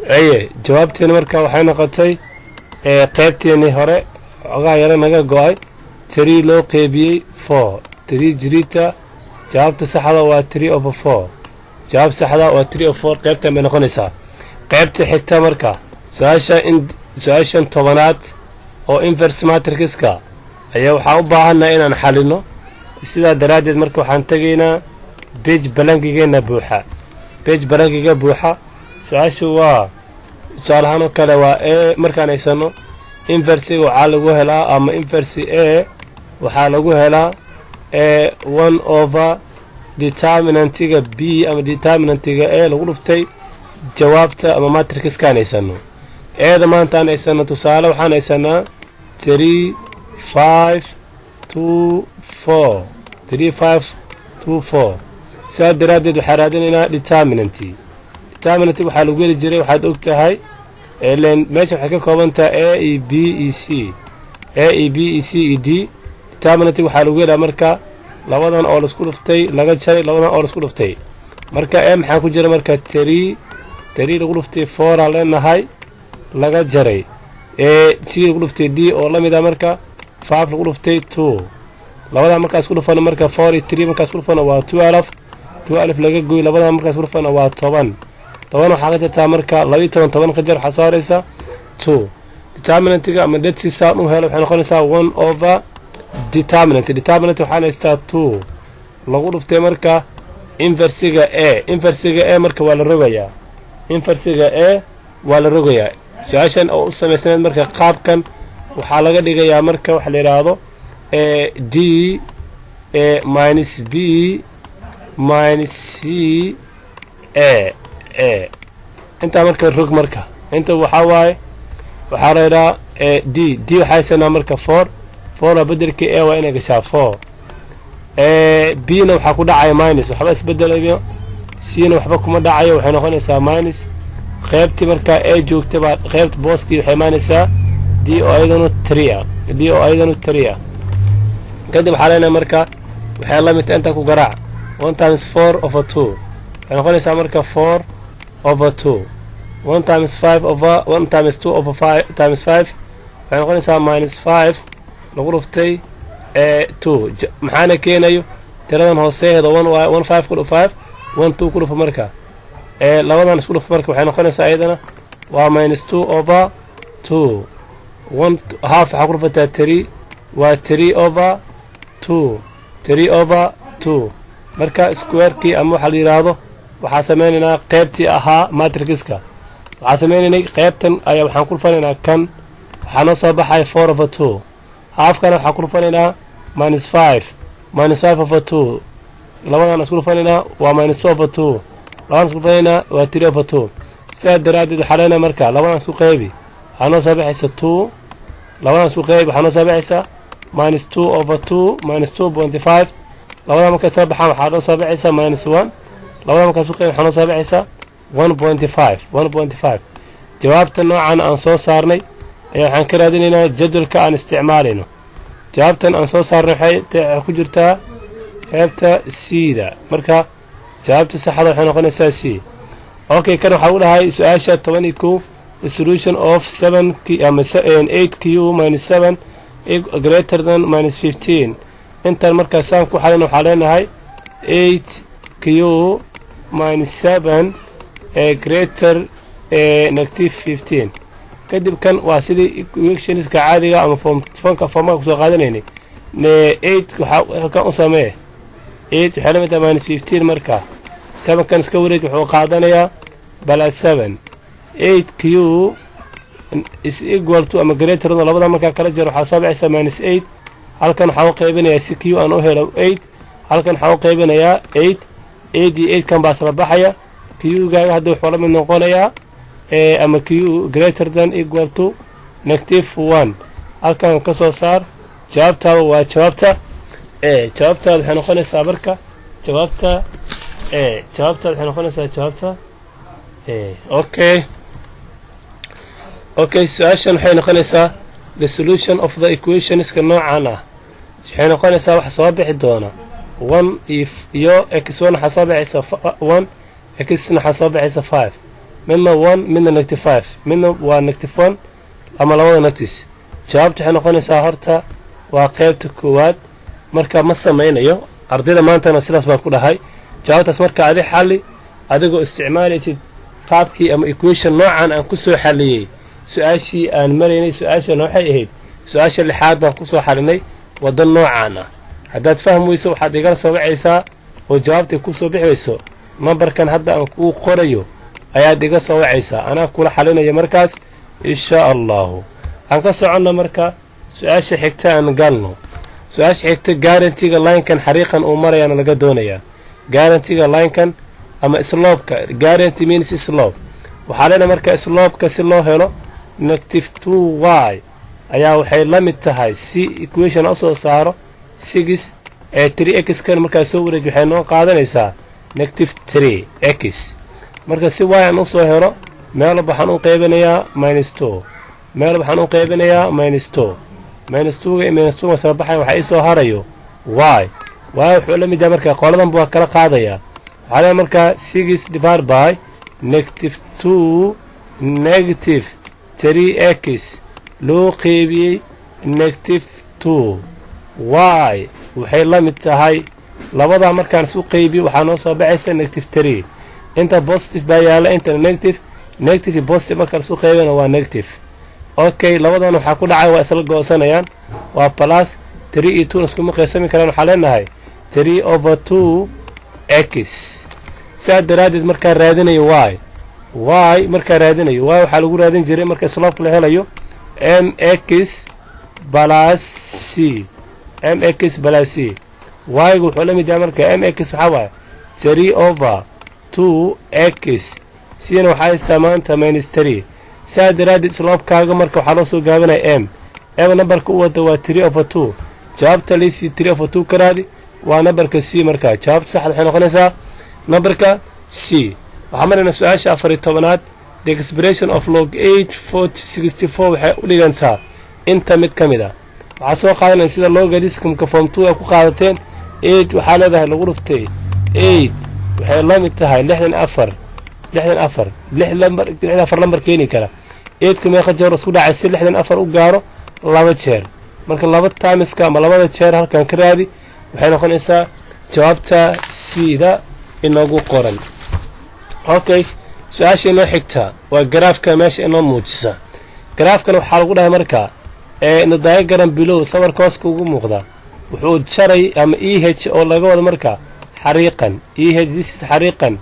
Aye, jawaabteeni marka waxay noqotay qaybteenii hore xogaa yaro naga go-ay, 3 loo qeybiyey 4, 3 jirita. Jawaabta saxda waa 3/4. Jawaab saxda waa 3 over 4. Qaybtan bay noqonaysaa. Qaybta xigta marka, su-aasha in su-aashan 10aad oo inverse matrixka ayaa waxaa u baahannaha inaan xalino. Sidaa daraaddeed marka waxaan tegaynaa page blankigeena buuxa, page blankiga buuxa. Su-aashu waa tusaalahaan oo kale waa A. Markaan haysano inversiga, waxaa lagu helaa ama inverse A waxaa lagu helaa A one over determinantiga B ama determinantiga A lagu dhuftay jawaabta ama matrixkaan haysano. A-da maanta aan haysano, tusaale, waxaan haysanaa 3, 5, 2, 4, 3, 5, 2, 4. Sidaa daraaddeed waxaa raadinaynaa determinanti. Determinanti waxaa lagu heli jiray, waxaad og tahay len meesha waxay ka kooban tahay A e B e C, A e B e C e D. Determinanti waxaa lagu helaa marka labadan oo laisku dhuftay laga jaray labadan oo laisku dhuftay. Marka A maxaa ku jira? Marka 3, 3 lagu dhuftay 4 aan leenahay, laga jaray e C lagu dhuftay D oo la mid ah marka 5 lagu dhuftay 2. Labadan markaa isku dhufano marka, 4 iyo 3 markaa isku dhufano waa 12. 12 laga goy labadan markaa isku dhufano waa 10. 10 waxaa ka jartaa marka 12. 10 ka jar, waxaa soo haraysa 2. Determinantiga ama det si saan u helo waxay noqonaysaa 1 over determinant. Determinant waxaan haystaa 2 lagu dhuftay marka inversiga A. Inversiga A marka waa la rogayaa, inversiga A waa la rogayaa. Su-aashan oo u samaysnayd marka qaabkan waxaa laga dhigayaa marka waxa la yidhaahdo D minus B minus C A. A intaa marka rog. Marka inta waxaa waaye, waxaa la yidhaha D. D waxaa haysanaa marka 4. 4 waa bedelkii A, waa inay gashaa 4. B na waxaa ku dhacaya minus, waxba isbedelayo. C na waxba kuma dhacayo, waxay noqonaysaa minus. Qaybtii markaa A joogta baa qaybta booskii waxay imaanaysaa D oo ayadanu 3 ah, D oo ayadanu 3 ah. Kadib waxaa leenahay marka waxay la mid tahay, intaa ku garaac, 1 times 4 over 2 waxay noqonaysaa marka 4 over 2. 1 times 5 over 1 times 2 over 5 times 5 waxay noqonaysaa minus 5 lagu dhuftay 2. Maxaana keenayo? Tiradan hooseheeda 1 waay. 1 5 ku dhuf, 5 1 2 ku dhufo. Marka labadan isku dhufo marka waxay noqonaysaa iyadana waa minus 2 over 2. 1 half waxaa ku dhufataa 3, waa 3 over 2, 3 over 2. Marka squarekii ama waxaa la yidhaahdo waxaa sameynaynaa qaybtii ahaa matrixka waxaa sameynaynay. Qaybtan ayaa waxaan ku dhufanaynaa kan, waxaa noo soo baxay 4 over 2. Halfkana waxaan ku dhufanaynaa minus 5, minus 5 over 2. Labadan isku dhufanaynaa waa minus 2 over 2. Labadan isku dhufanaynaa waa 3 over 2. Sidaa daraaddeed waxaa leenahay marka labadan isku qaybi, waxaa noo soo baxaysa 2. Labadan isku qaybi, waxaa noo soo baxaysa minus 2 over 2, minus 2.5. Labadan markay soo baxaan waxaa noo soo baxaysa minus 1. Labadan markaa isku qaybi waxaa noo soo baxaysa 1.5, 1.5. Jawaabta noocan aan soo saarnay ayaa waxaan ka raadinaynaa jadwalka aan isticmaalayno. Jawaabtan aan soo saarnay waxay ku jirtaa qaybta C-da. Marka jawaabta saxda waxay noqonaysaa C. Okay, kan waxaa u dhahay su-aasha 11, the solution of 7 ama 8 q minus 7 greater than minus 15. Intaan markaa saan ku xalin, waxaa leenahay 8 q minus 7 greater negative 15. Kadib kan waa sidii equationska caadiga ama formfonka formaha kusoo qaadanaynay. 8 waxaa kan u samee, 8 waxay la mid tahay minus 15. Marka 7 kan iska wareej, wuxuu qaadanayaa plus 7. 8 q is equal to ama greater, labada markaa kala jaro waxaa soo baxaysa minus 8. Halkan waxaa u qaybinayaa si q aan u helo 8. Halkan waxaa u qaybinayaa 8. 8 iyo 8 kan baa sala baxaya. Q-gaaga hadda wuxuu la mid noqonayaa ama q greater than equal to negative 1. Halkan ka soo saar jawaabtaada, waa jawaabta A. Jawaabtaada waxay noqonaysaa marka jawaabta A. Jawaabtaada waxay noqonaysaa jawaabta A. Okay, su-aashan waxay noqonaysaa the solution of the equationska noocan ah. Waxay noqonaysaa waxa soo bixi doona 1 iyo x 1 waxaa soo baxaysa 1, x waxaa soo baxaysa 5. Midna one, midna negative five, midna waa negative one ama labada negative. Jawaabta waxay noqonaysaa horta waa qeybta koowaad. Marka ma samaynayo ardayda maantana, sidaas baan ku dhahay. Jawaabtaas marka adi xalli adigoo isticmaalaysid qaabkii ama equation noocan aan ku soo xaliyey su-aashii aan maraynay. Su-aashana waxay ahayd su-aasha lixaad baan kusoo xalinay waddo noocaan ah. Haddaad fahmi weyso, waxaad igala soo wacaysaa oo jawaabtay kusoo bixi weyso, nambarkan hadda aan kuu qorayo ayaad iga soo wacaysaa, anaa kula xalinaya markaas, insha Allahu. Aan ka soconno marka su-aasha xigta, aan galno su-aasha xigta. Gradientiga linekan, xariiqan uu marayaana laga doonayaa, gradientiga linekan ama slopeka. Gradient means slope. Waxaa leenahay marka slopeka si loo helo, negative two y ayaa waxay la mid tahay, si equation usoo saaro, six ee three x kan markaa soo wareeji, waxay noo qaadanaysaa negative three x. Marka si y aan usoo helo, meel waxaan u qaybinayaa minus two, meel waxaan u qaybinayaa minus two. Minus twoga iyo minus two soo baxay, waxaa iisoo harayo y. Y wuxuu la mid yahay, marka qoladan waa kala qaadayaa, waxaa leeyahay markaa six divide by negative two negative three x loo qeybiyey negative two. Y waxay la mid tahay, labadaa markaan isu qeybiyo, waxaa noo soo baxaysa negative three. Inta positive baa yaalla, intana negative. Negative iyo positive markaan isu qeybana waa negative. Okay, labadan waxaa ku dhacay waa isla goosanayaan, waa plus. Three iyo two iskuma qeysami karaan. Waxaa leenahay three over two x. Sidaa daraaddeed markaa raadinayo y, y markaa raadinayo y, waxaa lagu raadin jiray marka slope la helayo m x plus c, m x plus c. Y-ga wuxuu la mid yahay marka m x waxaa waaye three over two x, c-na waxaa haystaa maanta minus three. Sidaa daraaddeed slopekaaga marka waxaa loo soo gaabinaya m. M nambarka u wada waa three over two. Jawaabta liisii three over two ka raadi, waa nambarka c. Markaa jawaabta saxda waxay noqonaysaa nambarka c. Waxaa maraynaa su-aasha 14aad. The expression of log 8 40 64 waxay u dhigantaa inta mid ka mid ah. Waxaa soo qaadanaya sida logarithmka form two ay ku qaadateen. Eight waxaa leedahay lagu dhuftay eight waxay la mid tahay 64. 64, lix lambar, 64 lambar keeni kara. Eightka meeqa jeer isku dhacay si 64 u gaaro? Laba jeer. Marka laba timeska ama labada jeer halkan ka raadi, waxay noqonaysaa jawaabta sida inoogu qoran. Okay, su-aasha inoo xigta waa garaafka meesha inoo muujisa. Garaafkan waxaa lagu dhahay marka ee diagram below, sawirka hooska ugu muuqda, wuxuu jaray ama e h oo laga wado marka xariiqan e h, this xariiqan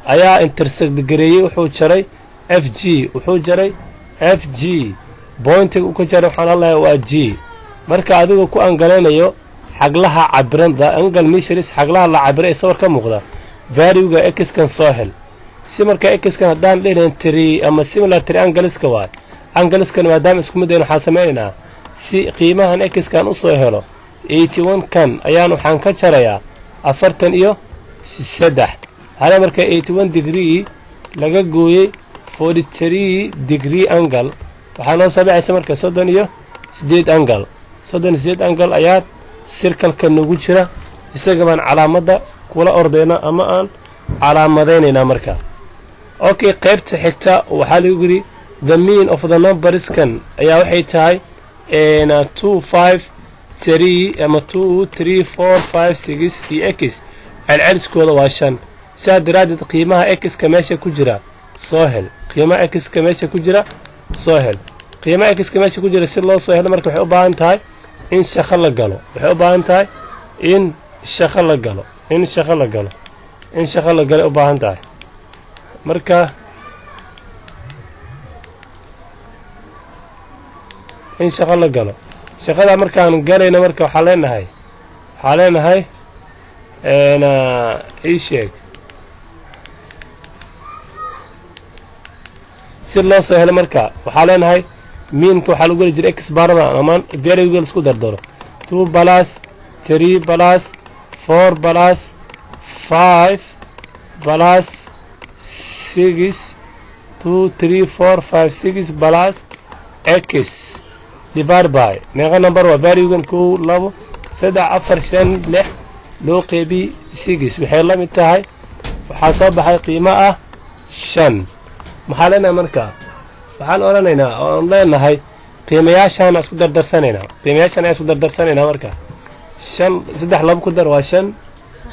ayaa intersect gareeyey, wuxuu jaray f g, wuxuu jaray f g. Pointiga uu ka jaray waxaan leeyahay waa g. Marka adigoo ku angalaynayo xaglaha cabiran, the angle measures, xaglaha la cabiray ee sawir ka muuqda, valuega x-kan soo hel. Si marka x-kan haddaan dhihilayn tri ama similar triangleska waay, angleskan maadaama isku mid ayn, waxaan sameynaynaa si qiimahan x-kan usoo helo, 81 kan ayaan waxaan ka jarayaa 43. Waxaa marka 81 degree laga gooyey 43 degree angle, waxaa noo soo baxaysa marka 38 angle. 38 angle ayaa circleka nagu jira. Isaga baan calaamadda kula ordayna ama aan calaamadaynaynaa marka. Okay, qaybta xigta waxaa lagu yidhi the mean of the numberskan ayaa waxay tahay two, five, three ama two, three, four, five, six iyo x celceliskooda waa shan. Sidaa daraaddeed qiimaha x-ka meesha ku jira soo hel. Qiimaha x-ka meesha ku jira soo hel. Qiimaha x-ka meesha ku jira si loo soo helo marka waxay u baahan tahay in shaqo la galo. Waxay u baahan tahay in shaqo la galo, in shaqo la galo, in shaqo la galay u baahan tahay. Marka in shaqo la galo, shaqada markaan galayno marka waxaa leenahay ii sheeg, si loo soo helo marka waxaa leenahay meanka waxaa lagu heli jiray x barada ama valuega isku dardaro: two plus three plus four plus five plus six, two, three, four, five, six plus x divide by meeqa number waa valuegan? Kow, labo, saddex, afar, shan, lix loo qeybi six waxay la mid tahay, waxaa soo baxay qiimo ah shan. Maxaa leenahay marka? Waxaan odhanaynaa oon leenahay qiimayaashaan isku dardarsanaynaa, qiimayaashaan ayaa isku dardarsanaynaa. Marka shan, saddex, laba ku dar waa shan,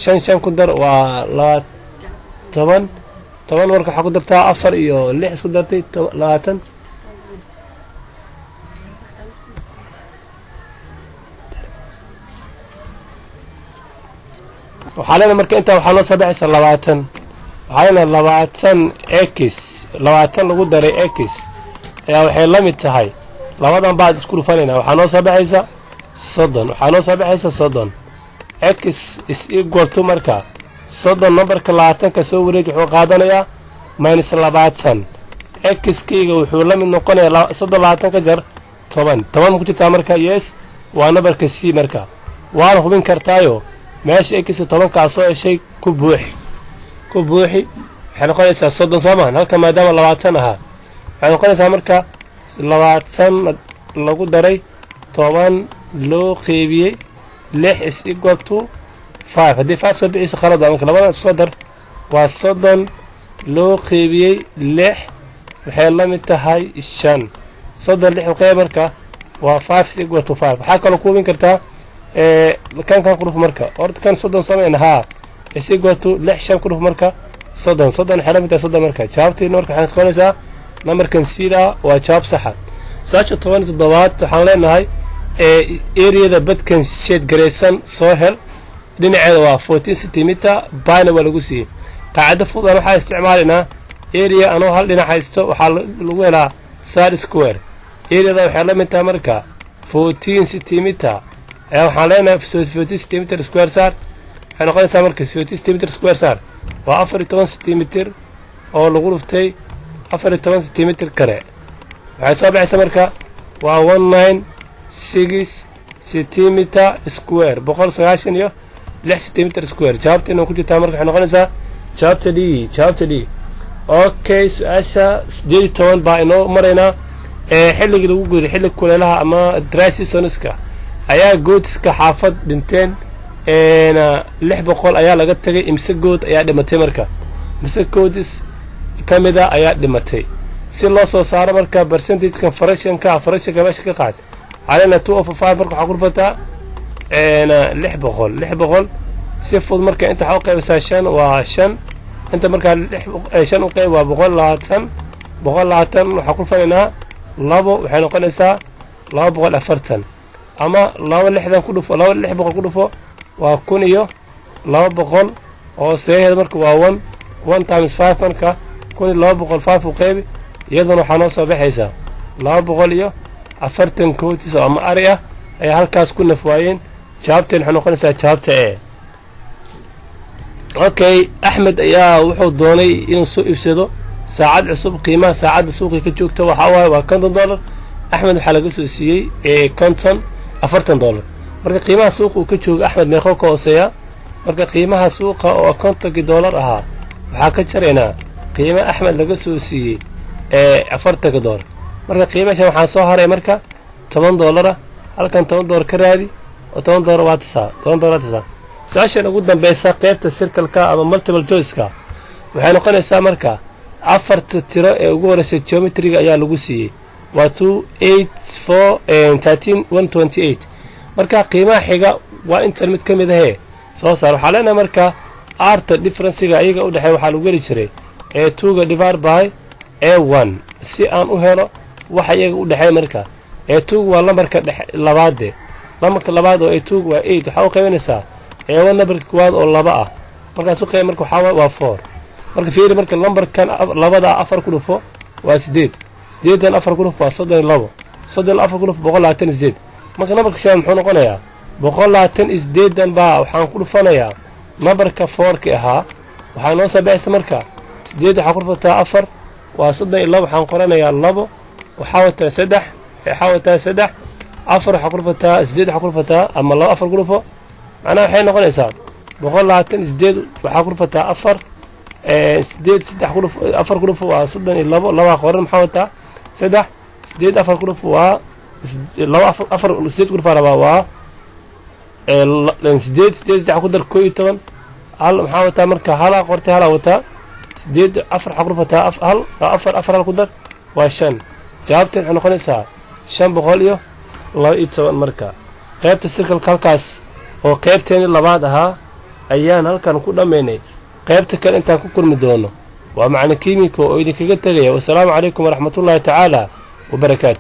shan, shan ku dar waa laba, 10, 10. Marka waxaa ku dartaa afar iyo lix, isku dartay 20. Waxaa leenahay marka intaa waxaa noo soo baxaysa 20. Waxaa leenahay 20 x, 20 lagu daray x ayaa waxay la mid tahay labadan baad isku dhufanaynaa. Waxaa noo soo baxaysa 30. Waxaa noo soo baxaysa 30. X is equal to marka 30. Numberka 20-ka soo wareej, wuxuu qaadanayaa minus 20. X-kayga wuxuu la mid noqonayaa 30, 20 ka jar 10. 10 ma ku jirtaa marka? Yes, waa numberka C. Marka waana hubin kartaayo, meesha x 10-kaa soo heshay ku buuxi, ku buuxi. Waxay noqonaysaa 30, soo maahan? Halka maadaama 20 ahaa, waxay noqonaysaa marka 20 lagu daray 10 loo qeybiyey lix is equal to five. Haddii five soo bixiyso, khalad. Marka labadan isku dar waa 30 loo qeybiyey lix, waxay la mid tahay shan. 30 lix u qeyb marka waa five is equal to five. Waxaa kaloo ku hubin kartaa kan kan ku dhuf. Marka horta kan 30 samayn haa, is equal to lix, shan ku dhuf. Marka 30, 30 waxay la mid tahay 30. Marka jawaabteena marka waxay noqonaysaa numberkan sida waa jawaab saxa. Su-aasha 17-aad waxaan leenahay areada badkan shade garaysan soo hel. Dhinaceeda waa 14 centimeter, pi-na waa lagu siiyey. Qaacida fudan waxaa isticmaalaynaa: area anoo hal dhinac haysto waxaa lagu helaa side square. Areada waxay la mid tahay marka 14 centimeter ayaa waxaan leenahay 14 centimeter square saar. Waxay noqonaysaa marka 14 centimeter square saar waa 14 centimeter oo lagu dhuftay 14 centimeter kale. Waxay soo baxaysaa marka waa 196 centimeter square, 196 centimeter square. Jawaabteena ku jirtaa marka waxay noqonaysaa jawaabta D, jawaabta D. Okay, su-aasha 18 baa inoo maraynaa. Ee xilligii lagu guuray xilli kuleelaha ama dry seasonska ayaa goatska xaafad dhinteen, 600 ayaa laga tagay. Imse goat ayaa dhimatay marka? Imse goats ka mida ayaa dhimatay? Si loo soo saaro marka percentagekan fractionka, fractionka meesha ka qaad calena two over five. Marka waxaa ku dhufataa 600, 600 si fudud. Marka inta waxaa u qaybisaa shan, waa shan. Inta markaa shan u qayb waa 120. 120 waxaa ku dhufanaynaa labo, waxay noqonaysaa 240. Ama laba 60 ku dhufo, laba 600 ku dhufo waa 1200 oo seeheeda marka waa one, one times five. Marka 1200 five u qeybi, iyaduna waxaa noo soo baxaysaa 240 goats oo ama ari ah ayaa halkaas ku nafwaayeen. Jawaabteen waxay noqonaysaa jawaabta E. Okay, Axmed ayaa wuxuu doonay inuu soo iibsado saacad cusub. Qiimaha saacadda suuqii ka joogta waxaa waaye waa $50. Axmed waxaa laga soo siiyey 50, $40. Marka qiimaha suuqa uu ka jooga Axmed meeqoo ka hooseeya? Marka qiimaha suuqa oo 50-kii dollar ahaa waxaa ka jaraynaa qiimaha Axmed laga soo siiyey ee $40. Marka qiimashan waxaa soo haray marka $10-a. Halkan $10 ka raadi oo $10 waa tasaa, $10 waa tasaa. Su-aashan ugu dambeysa qeybta circleka ama multiple choiceka waxay noqonaysaa marka afarta tiro ee ugu horeysa geometryga ayaa lagu siiyey, waa 2, 8, 4, 13, 1, 28. Marka qiimaha xiga waa intan mid ka mid ahee soo saar. Waxaa leenahay marka arta differencega ayaga u dhexeey waxaa lagu heli jiray A twoga divide by A one, si aan u helo waxa iyaga u dhexeey. Marka A twoga waa lambarka dhex labaade, lambarka labaad oo A twoga waa 8. Waxaa u qaybinaysaa A one, lambarka koowaad oo laba ah. Markaas u qayb marka waxaa waa four. Marka fiiri, marka lambarkan labada afar ku dhufo waa sideed, 8 afar ku dhufo waa 32, 34 ku dhufo 128. Marka nambarka shanaad muxuu noqonayaa? 128-dan baa waxaan ku dhufanayaa nambarka fourki ahaa. Waxaa noo soo baxaysa marka sideed waxaa ku dhufataa afar waa 32. Waxaan qoranayaa labo, waxaa wataa saddex, waxaa wataa saddex. Afar waxaa ku dhufataa sideed, waxaa ku dhufataa ama laba afar ku dhufo. Macnaha waxay noqonaysaa 128 waxaa ku dhufataa afar, sideed saddex ku dhufo, afar ku dhufo waa 32, labaa qoran, maxaa wataa saddex. Sideed afar ku dhufo waa laba, afar afar sideed ku dhufaa rabaa waa sideed, sideed saddex ku dar 11. Hal maxaa wataa? Marka halaa qortay, halaa wataa. Sideed afar waxaa ku dhufataa hal, afar, afar hal ku dar, waa shan. Jawaabteen waxay noqonaysaa 512. Marka qaybta circleka halkaas oo qaybteeni labaad ahaa ayaan halkan ku dhammaynay. Qaybta kale intaan ku kulmi doono, waa Macalin Kiimiko oo idinkaga tegaya. Wasalaamu calaykum waraxmatullaahi tacaala wabarakaatu.